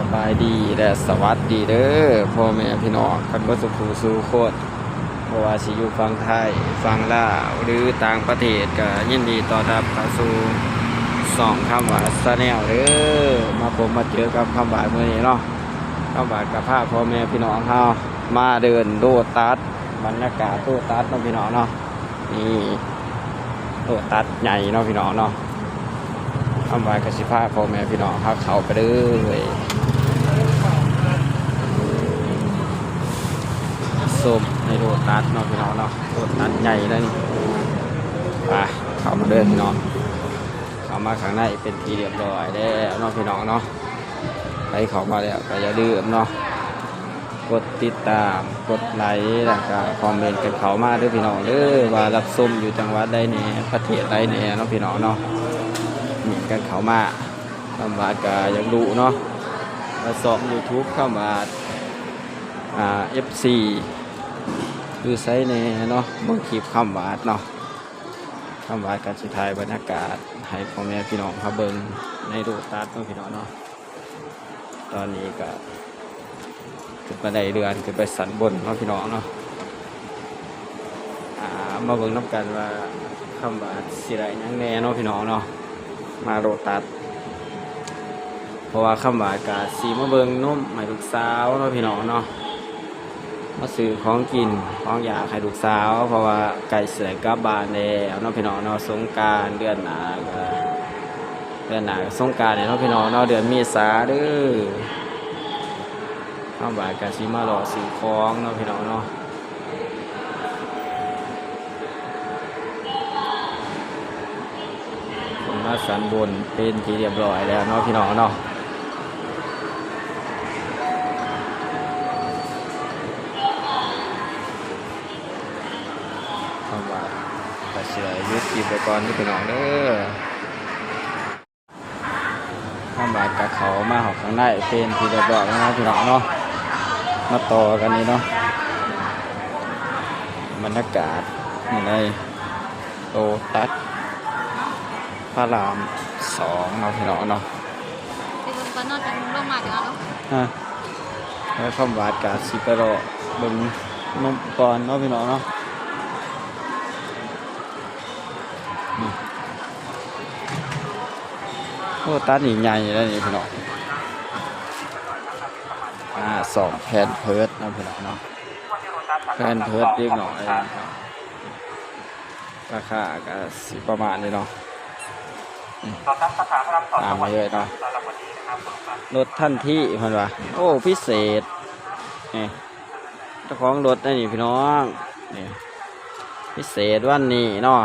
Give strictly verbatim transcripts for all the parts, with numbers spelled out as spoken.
สบายดีและสวัสดีเด้อ พ่อแม่พี่น้องกันเบิดสู่ผู้สู่คน บ่ว่าสิอยู่ฝั่งไทย ฝั่งลาว หรือต่างประเทศ ก็ยินดีต้อนรับเข้าสู่ช่องคำหวาด Channel เด้อ มาพบมาเจอกับคำหวาดมื้อนี้เนาะ คำหวาดก็พาพ่อแม่พี่น้องเฮามาเดินโลตัส บรรยากาศโลตัสเนาะพี่น้องเนาะ นี่โลตัสใหญ่เนาะพี่น้องเนาะ คำหวาดก็สิพาพ่อแม่พี่น้องเฮาเข้าไปเลย ชมในโลตัสเนาะพี่น้องเนาะ โลตัสใหญ่เลยนี่ ไป เข้ามาเลยพี่น้อง เข้ามาข้างในเป็นที่เรียบร้อยแล้วเนาะพี่น้องเนาะ ไปเข้ามาแล้วก็อย่าลืมเนาะ กดติดตาม กดไลค์ แล้วก็คอมเมนต์กันเข้ามาเด้อพี่น้องเด้อ ว่ารับชมอยู่จังหวัดใดแหน่ ประเทศใดแหน่เนาะพี่น้องเนาะ คอมเมนต์กันเข้ามา คำหวาดก็อยากรู้เนาะ ว่าช่อง YouTube คำหวาด อ่า เอฟซี อยู่ไสแหน่เนาะ เบิ่งคลิปคำหวาดเนาะ คำหวาดก็สิถ่ายบรรยากาศให้พ่อแม่พี่น้องเฮาเบิ่งในโลตัสเนาะพี่น้องเนาะ ตอนนี้ก็ขึ้นบันไดเลื่อนขึ้นไปชั้นบนเนาะพี่น้องเนาะ อ่า มาเบิ่งนำกันว่าคำหวาดสิได้หยังแหน่เนาะพี่น้องเนาะ มาโลตัส เพราะว่าคำหวาดก็สิมาเบิ่งนมให้ลูกสาวเนาะพี่น้องเนาะ มาซื้อของกินของอยากให้ลูกสาว เพราะว่าใกล้สิได้กลับบ้านแล้วเนาะพี่น้องเนาะ สงกรานต์เดือนหน้าก็ เดือนหน้าก็สงกรานต์แล้วเนาะพี่น้องเนาะ เดือนเมษาเด้อ คำหวาดก็สิมาเลาะซื้อของเนาะพี่น้องเนาะ ขึ้นมาชั้นบนเป็นที่เรียบร้อยแล้วเนาะพี่น้องเนาะ คำหวาดก็สิได้หยุดคลิปไปก่อนเด้อพี่น้องเด้อ คำหวาดก็เข้ามาฮอดข้างในเป็นที่เรียบร้อยแล้วนะพี่น้องเนาะ มาต่อกันนี่เนาะ บรรยากาศอยู่ในโลตัสพระรามสองเนาะพี่น้องเนาะ ไปเบิ่งก่อนเนาะ จั่งลงมาจั่งเอาเนาะ ฮะ แล้วคำหวาดก็สิไปเลาะเบิ่งนมก่อนเนาะพี่น้องเนาะ นี่ โลตัสนี่ใหญ่แล้วนี่พี่น้อง อ่า สองแพมเพิร์สเนาะพี่น้องเนาะ แพมเพิร์สเด็กน้อย ราคาก็สิประมาณนี้เนาะ อืม ตามมาเลยเนาะ ลดทันทีเพิ่นว่า โอ้ พิเศษ นี่ เจ้าของรถได้นี่พี่น้อง นี่ พิเศษวันนี้เนาะ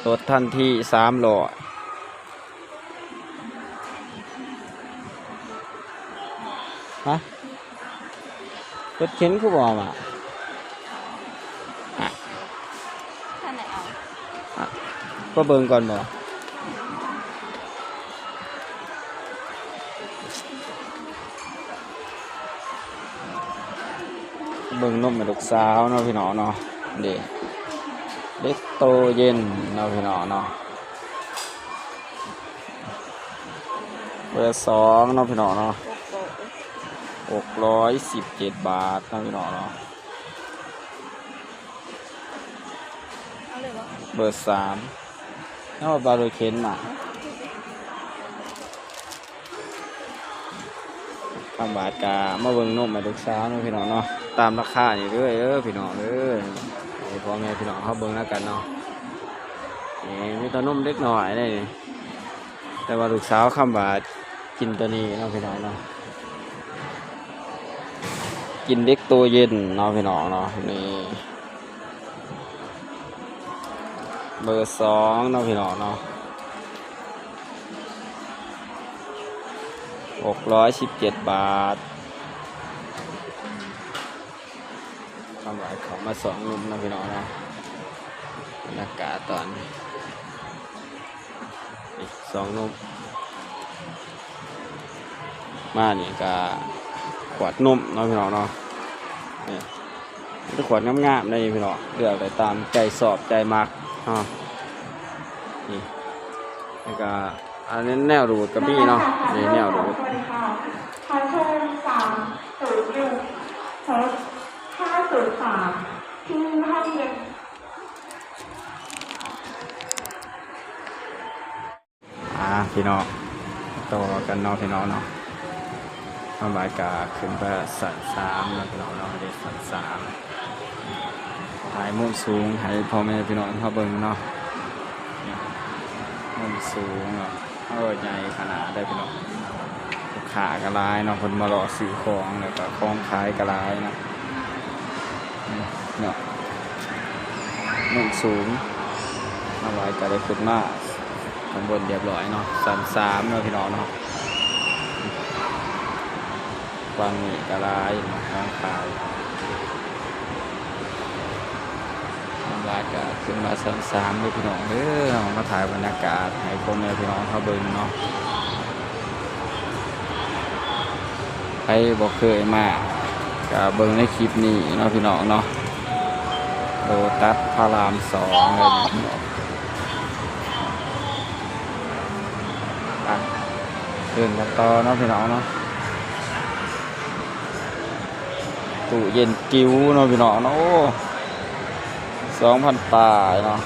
ลดทันทีสามร้อย ฮะ รถเข็นคือบ่เอามา อ่ะ ท่านไหนเอา อ่ะ ก็เบิ่งก่อนบ่ เบิ่งนมให้ลูกสาวเนาะพี่น้องเนาะ เด้ เล็กโตเย็นเนาะพี่น้องเนาะ เบอร์สองเนาะพี่น้องเนาะ หกร้อยสิบเจ็ดบาทเนาะพี่น้องเนาะ เอาเลยวะ เบอร์สาม แล้วเอาบาร์โลเคนมา คำหวาดก็มาเบิ่งนมให้ลูกสาวเนาะพี่น้องเนาะ ตามราคานี่เด้อ เด้อพี่น้องเด้อ ให้พ่อแม่พี่น้องเฮาเบิ่งนำกันเนาะ นี่มีแต่นมเด็กน้อยเด้นี่ แต่ว่าลูกสาวคำหวาดกินตัวนี้เนาะพี่น้องเนาะ กินเล็กโตเย็นเนาะพี่น้องเนาะ นี่ เบอร์สองเนาะพี่น้องเนาะ หกร้อยสิบเจ็ดบาท คำหวาดเข้ามาสองนมเนาะพี่น้องเนาะ บรรยากาศตอนนี้ นี่สองนม มานี่ก็ขวดนมเนาะพี่น้องเนาะ นี่เป็นขวดงามๆเลยพี่น้อง เลือกได้ตามใจชอบใจมักเนาะ นี่ แล้วก็อันนี้แนวดูดก็มีเนาะ นี่แนวดูด เนาะ ต่อกันเนาะพี่น้องเนาะ คำหวายกะขึ้นไปชั้นสามเนาะพี่น้องเนาะ เด้ชั้นสาม ถ่ายมุมสูงให้พ่อแม่พี่น้องเฮาเบิ่งเนาะ มุมสูงเนาะ เออ ใหญ่ขนาดได้พี่น้อง ลูกค้าก็หลายเนาะ เพิ่นมาเลาะซื้อของ แล้วก็ของขายก็หลายเนาะ เนาะ มุมสูง คำหวายก็ได้ขึ้นมาข้างบนเรียบร้อยเนาะ ชั้นสามเนาะพี่น้องเนาะ ฝั่งนี้ก็หลายเนาะ ของขาย คำหวายก็ขึ้นมาชั้นสามเด้อพี่น้องเด้อ มาถ่ายบรรยากาศให้พ่อแม่พี่น้องเฮาเบิ่งเนาะ ไผบ่เคยมา ก็เบิ่งในคลิปนี้เนาะพี่น้องเนาะ โลตัสพระรามสองเลยเนาะพี่น้อง อ่ะ เดินกันต่อเนาะพี่น้องเนาะ ตู้เย็นจิ๋วเนาะพี่น้องเนาะ โอ้ สองพันปลายเนาะ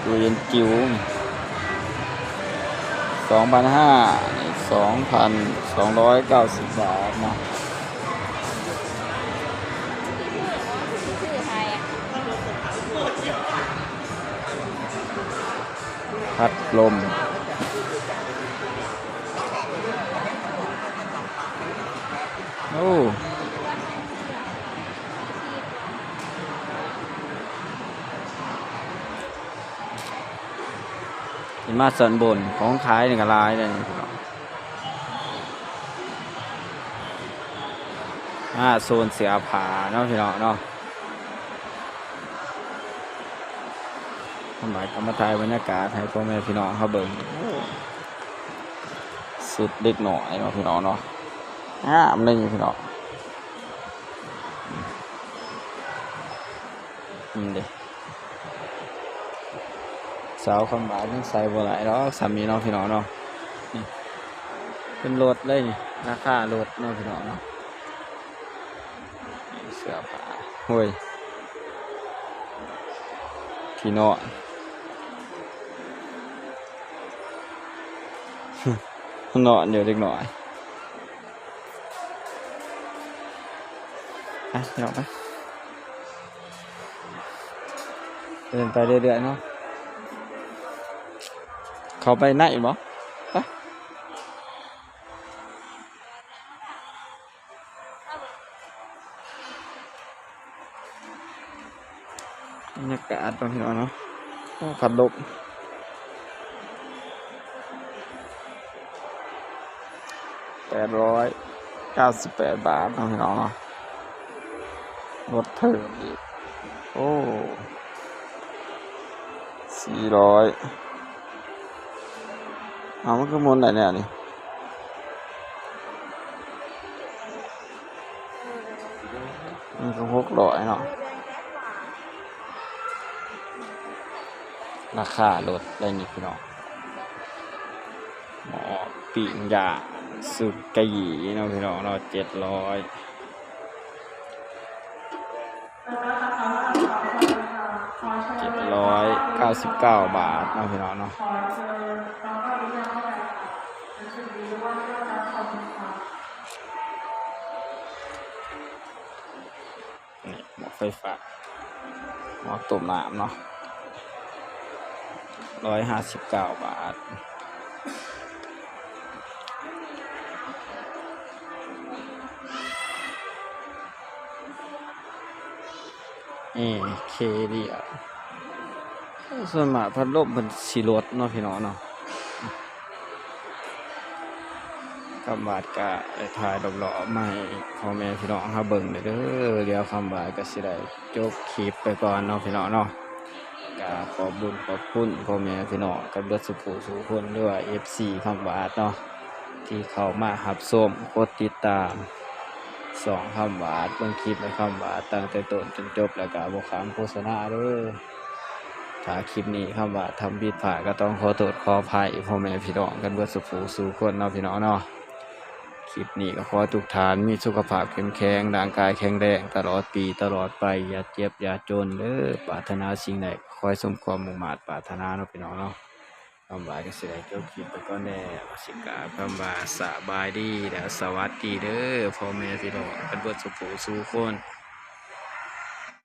ตู้เย็นจิ๋ว สองพันห้า นี่ สองพันสองร้อยเก้าสิบบาทเนาะ พัดลม โอ้ ขึ้นมาชั้นบน ของขายนี่ก็หลายเลยพี่น้อง อ่า โซนเสื้อผ้าเนาะพี่น้องเนาะ คำหวายก็มาถ่ายบรรยากาศให้พ่อแม่พี่น้องเฮาเบิ่ง โอ้ ชุดเด็กน้อยเนาะพี่น้องเนาะ งามเลยนี่พี่น้อง อืมเด้ สาวคำหวายยังใส่บ่หลายดอก ส่ำนี้เนาะพี่น้องเนาะ นี่ เป็นลดเลยนี่ ราคาลดเนาะพี่น้องเนาะ นี่เสื้อผ้า โอ้ย ที่นอน นอนอยู่เด็กน้อย ไปพี่น้องไป เดินไปเรื่อยๆเนาะ เข้าไปในบ่ ไป บรรยากาศตอนนี้เนาะ โอ้ พัดลม แปดร้อยเก้าสิบแปดบาทเนาะพี่น้องเนาะ ลดเพิ่มอีก โอ้ สี่ร้อย เอา มันคือหมุนได้แนวนี้ มันก็หกร้อยเนาะ ราคาลดได้นี่พี่น้อง หม้อปิ้งย่างสุกี้เนาะพี่น้องเนาะ เจ็ดร้อย เจ็ดร้อยเก้าสิบเก้าบาทเนาะพี่น้องเนาะ นี่หม้อไฟฟ้า หม้อต้มน้ำเนาะ ร้อยห้าสิบเก้าบาท เอเคเดียว ส่วนมากพัดลมเพิ่นสิลดเนาะพี่น้องเนาะ คำหวายก็ได้ถ่ายรอบๆมาให้พ่อแม่พี่น้องเฮาเบิ่งเด้อ เดี๋ยวคำหวายก็สิได้จบคลิปไปก่อนเนาะพี่น้องเนาะ ก็ขอบบุญขอบคุณพ่อแม่พี่น้องกันเบิดสุผู้สู่คน หรือว่า เอฟซี คำหวายเนาะ ที่เข้ามารับชม กดติดตามช่องคำหวาย เบิ่งคลิปให้คำหวายตั้งแต่ต้นจนจบ แล้วก็บ่ข้ามโฆษณาเด้อ ถ้าคลิปนี้คำหวายทำผิดพลาดก็ต้องขอโทษขออภัยพ่อแม่พี่น้องกันเบิดสุผู้สู่คนเนาะพี่น้องเนาะ คลิปนี้ก็ขอให้ทุกท่านมีสุขภาพเข้มแข็ง ร่างกายแข็งแรงตลอดปีตลอดไป อย่าเจ็บอย่าจนเด้อ ปรารถนาสิ่งใดก็ขอให้สมความมุ่งมาดปรารถนาเนาะพี่น้องเนาะ คำว่าจั่งซี้ได้จบคลิปไปก่อนแล้ว สิกล่าวคำว่าสบายดีและสวัสดีเด้อ พ่อแม่พี่น้องกันเบิดสู่ผู้สู่คน